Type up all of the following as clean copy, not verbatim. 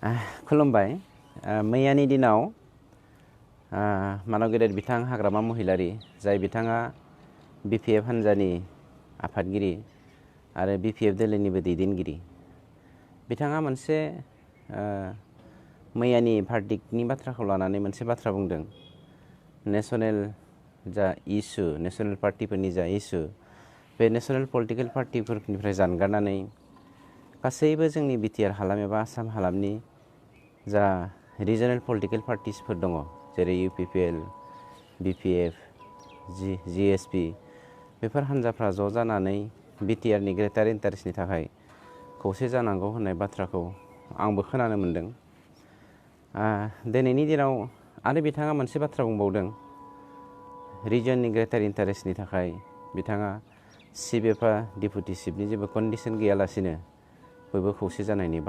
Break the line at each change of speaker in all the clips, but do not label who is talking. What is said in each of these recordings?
खुलुमबाय। मैयानि दिनाव मानव गेदेर बिथां हाग्रामा महिलारि जाय बिथाङा बिपिएफ हान्जानि आफादगिरि आरो बिपिएफ दोलोनिबो दैदेनगिरि, बिथाङा मोनसे मैयानि भार्डिक्टनि बाथ्राखौ लानानै मोनसे बाथ्रा बुंदों। नेशनेल जा इस्यु, नेशनेल पार्टिफोरनि जा इस्यु, बे नेशनेल पलिटिकेल पार्टिफोरनिफ्राय जानगारनानै गासैबो जोंनि बिटिआर हालाम एबा आसाम हालामनि जा रिजनेल पलिटिकेल पार्टिसफोर दङ, जेरै इउपिपिएल, बिपिएफ, जिएसपि, बेफोर हान्जाफ्रा ज' जानानै बिटिआरनि ग्रेटार इन्टारेस्टनि थाखाय खौसे जानांगौ होननाय बाथ्राखौ आंबो खोनानो मोन्दों। दिनैनि दिनाव आरो बिथाङा मोनसे बाथ्रा बुंबावदों, रिजननि ग्रेटार इन्टारेस्टनि थाखाय बिथाङा चिफ एबा डिपुटि चिफनि जेबो कन्डिसन गैयालासिनो बयबो खौसे जानायनि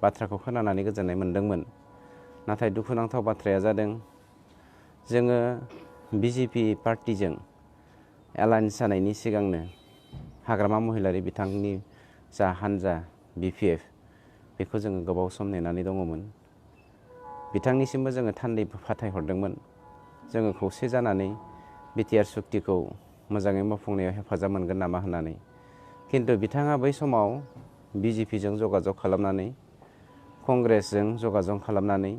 बाथ्राखौ खोनानानै गोजोननाय मोन्दोंमोन। नाथाय दुखुनांथाव बाथ्राया जादों, जोङो बिजेपि पार्टिजों एलायन्स जानायनि सिगांनो हाग्रामा महिलारि बिथांनि जा हान्जा बिपिएफ, बेखौ जोङो गोबाव सम नेनानै दङमोन। बिथांनिसिमबो जोङो थान्दै फाथायहरदोंमोन, जोङो खौसे जानानै बिटिआर सुक्तिखौ मोजाङै मावफुंनायाव हेफाजाब मोनगोन नामा होननानै। खिन्थु बिथाङा बै समाव बिजेपिजों जगाजग खालामनानै, कंग्रेसजों जगाजग खालामनानै,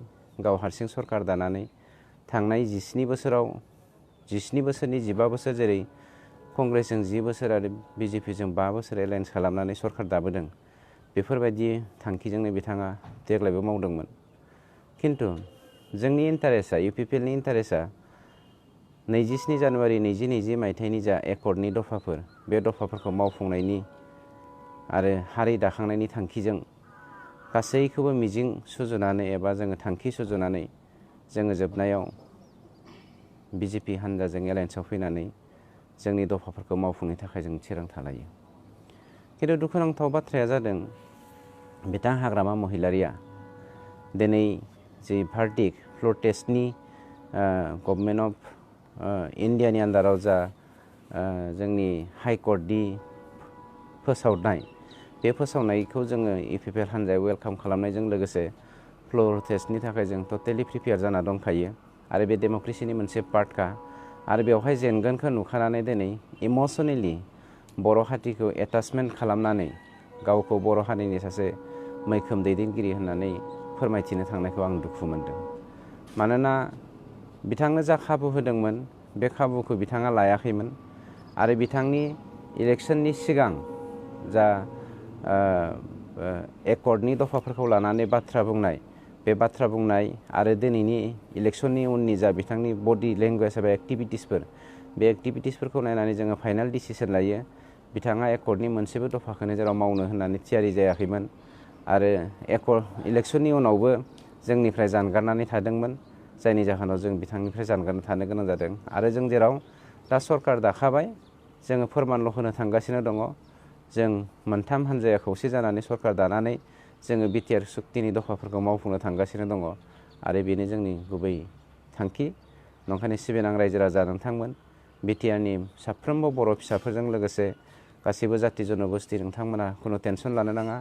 गाव हारसिं सरकार दानानै थांनाय 17 बोसोरनि 15 बोसोर, जेरै कंग्रेसजों 10 बोसोर आरो बिजेपिजों 5 बोसोर एलायन्स खालामनानै सरकार दाबोदों, बेफोरबायदि थांखिजोंनो बिथाङा देग्लायबो मावदोंमोन। खिन्थु जोंनि इन्टारेस्टआ, इउपिपिएलनि इन्टारेस्टआ 27 जानुवारि 2020 मायथाइनि जा एकर्डनि दफाफोर, बे दफाफोरखौ मावफुंनायनि आरो हारि दाखांनायनि थांखिजों गासैखौबो मिजिं सुजुनानै एबा जोङो थांखि सुजुनानै जोङो जोबनायाव बिजेपि हान्जाजों एलायन्सआव फैनानै जोंनि दफाफोरखौ मावफुंनो थाखाय जों थिरांथा लायो। खिन्थु दुखुनांथाव बाथ्राया जादों, बिथां हाग्रामा महिलारिया दिनै जि भार्डिक्ट फ्ल'र टेस्टनि गभर्नमेन्ट अफ इन्डियानि आन्दाराव जा जोंनि हाइकर्टनि फोसावनाय, बे फोसावनायखौ जोङो इउपिपिएल हान्जाया वेलकाम खालामनायजों लोगोसे फ्ल'र टेस्टनि थाखाय जों टटेलि प्रिपेयार जाना दंखायो आरो बे डेम'क्रेसिनि मोनसे पार्टखा। आरो बेवहाय जेनगोनखौ नुखानानै दिनै इम'सनेलि बर' हारिखौ एटाचमेन्ट खालामनानै गावखौ बर' हारिनि सासे मैखोम दैदेनगिरि होननानै फोरमायथिनो थांनायखौ आं दुखु मोनदों। मानोना बिथांनो जा खाबु होदोंमोन, बे खाबुखौ बिथाङा लायाखैमोन आरो बिथांनि इलेक्सननि सिगां जा एकर्डनि दफाफोरखौ लानानै बाथ्रा बुंनाय, बे बाथ्रा बुंनाय आरो दिनैनि इलेक्सननि उननि जा बिथांनि बडि लेंगुवेज एबा एक्टिभिटिसफोर, बे एक्टिभिटिसफोरखौ नायनानै जोङो फाइनाल डिसिसन लायो। बिथाङा एकर्डनि मोनसेबो दफाखौनो जेराव मावनो होननानै थियारि जायाखैमोन आरो इलेक्सननि उनावबो जोंनिफ्राय जानगारनानै थादोंमोन, जायनि जाहोनाव जों बिथांनिफ्राय जानगारना थानो गोनां जादों। आरो जों जेराव दा सरकार दाखाबाय, जोङो फोरमानल' होनो थांगासिनो दङ। जों मोनथाम हान्जाया खौसे जानानै सरकार दानानै जोङो बिटिआर सुक्तिनि दफाफोरखौ मावफुंनो थांगासिनो दङ आरो बेनो जोंनि गुबै थांखि। नंखायनो सिबिनां रायजो राजा नोंथांमोन, बिटिआरनि साफ्रोमबो बर' फिसाफोरजों लोगोसे गासैबो जाथि जन'गोष्ठि, नोंथांमोना खुनु टेनसन लानो नाङा।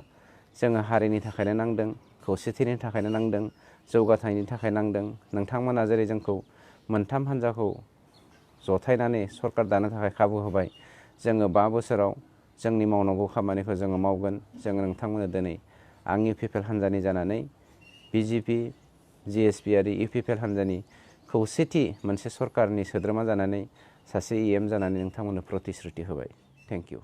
जोङो हारिनि थाखायनो नांदों, खौसेथिनि थाखायनो नांदों, जौगाथायनि थाखाय नांदों। नोंथांमोना जेरै जोंखौ मोनथाम हान्जाखौ जथायनानै सरकार दानो थाखाय खाबु होबाय, जोङो 5 बोसोराव जोंनि मावनांगौ खामानिखौ जोङो मावगोन। जोङो नोंथांमोननो दिनै आं इउपिपिएल हान्जानि जानानै बिजेपि, जिएसपि आरो इउपिपिएल हान्जानि खौसेथि मोनसे सरकारनि सोद्रोमा जानानै सासे इएम जानानै नोंथांमोननो प्रतिश्रुति होबाय। Thank you.